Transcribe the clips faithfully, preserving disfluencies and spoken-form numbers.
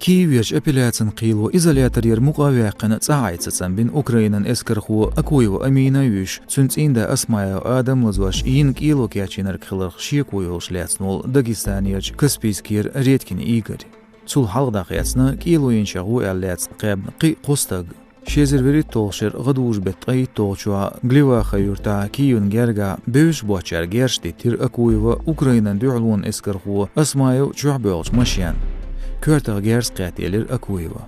Киеверчу апелляцин кхело изоляторера мукъа а ваьккхина, цӀахь Ӏай цӀанбина Украинан эскархо Акуева Амина а вуьйш, цуьнан цӀийнда Осмаев Адам лазош йина кӀело кечйинарг хиларх шеко йолуш лаьцна волу Дагестанерчу Каспийскера Редькин Игорь. Цул хьалха дӀакхаьчна кӀело йинчех ву аьлла лаьцна кхаьбна кхин а кхо стаг. Ши эзар вуьрхӀитталгӀачу шеран гӀадужу-беттан ткъе итталгӀачохь Глеваха юьртахь Киевна гергахь бевзаш боцчара герз диттира Акуева Украинан дуьхьалонан эскархо Осмаев чохь боьлхучу машенна. Коьртах герз кхетта елира Акуева.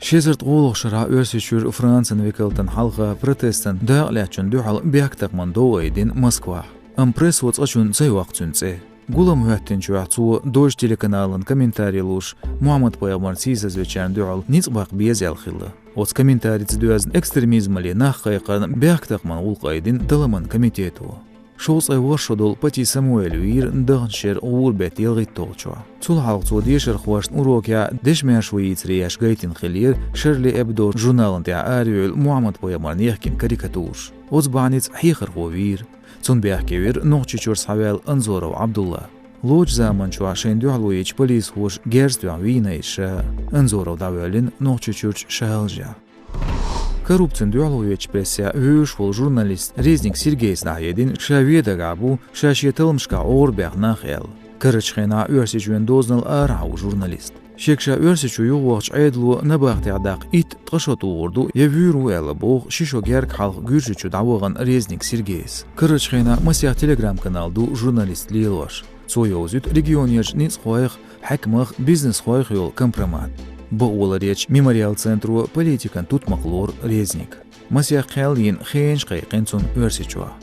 Ши эзар ткъолгӀачу шарахь Оьрсийчуьра Францин векалтан хьалха протестан дакъалаьцначунна дуьхьал бехктакхаман дов айдина Москвахь. Амма прессо цкъачунна ца йоккху цуьнан цӀе. Гулам хӀоьттинчохь цо Дождь телеканалан комментари луш, Мухьаммад-пайхамарна сийсазвечарна дуьхьал ницкъ баккха беза аьлла хилла. Оцу комментарица доьзна экстремизмале нах кхайкхарна бехктакхаман гӀуллакх айдина талламан комитето. Шовзткъе ворхӀ шо долу Пати Самуэль вийра даханчу шеран гӀуран беттан ялхитталгӀачохь. Цул хьалха цо дешархошна урокехь дешнаш ван йийцаре еш гайтина хиллера Шарли Эбдо журнална тӀехь арайуьйлу Мухьаммад-пайхамарна яхкина карикатураш. Оцу бахьаница хьехархо вийра. Цунна бехке вира Нохчийчуьра схьаваьлла Анзоров Ӏабдулла. Лоцу заманчохь шайна дуьхьало йича полисхоша герз тоьхна вийна иза ша. Анзоров дӀавоьллина Нохчийчуьрчу ШахьалжехӀ. Коррупцина дуьхьало йечу прессехь вевзаш волу журналист Резник Сергейс дӀахьедина, ша вен дагахь бу, ша шен талламашкахь гӀора баьхна нах аьлла. Карарчу хенахь Оьрсийчоьнан дозанал арахь ву журналист. Шега ша Оьрсийчу юхавахча Ӏедало набахтехь даккха итт-ткъа шо тухур ду я вуьйр ву аьлла боху ши шо гергга хьалха Гуьржийчу дӀавахана Резник Сергейс. Карарчу хенахь масех телеграм-канал ду журналист лелош. Цо йовзуьйту регионерчу ницкъахойх, хьаькамах, бизнесхойх йолу компромат. Бакъоларъечу Мемориал центро политикан тутмакх лору Резник. Масех кхел йина хенаш кхайкхина цунна Оьрсийчохь.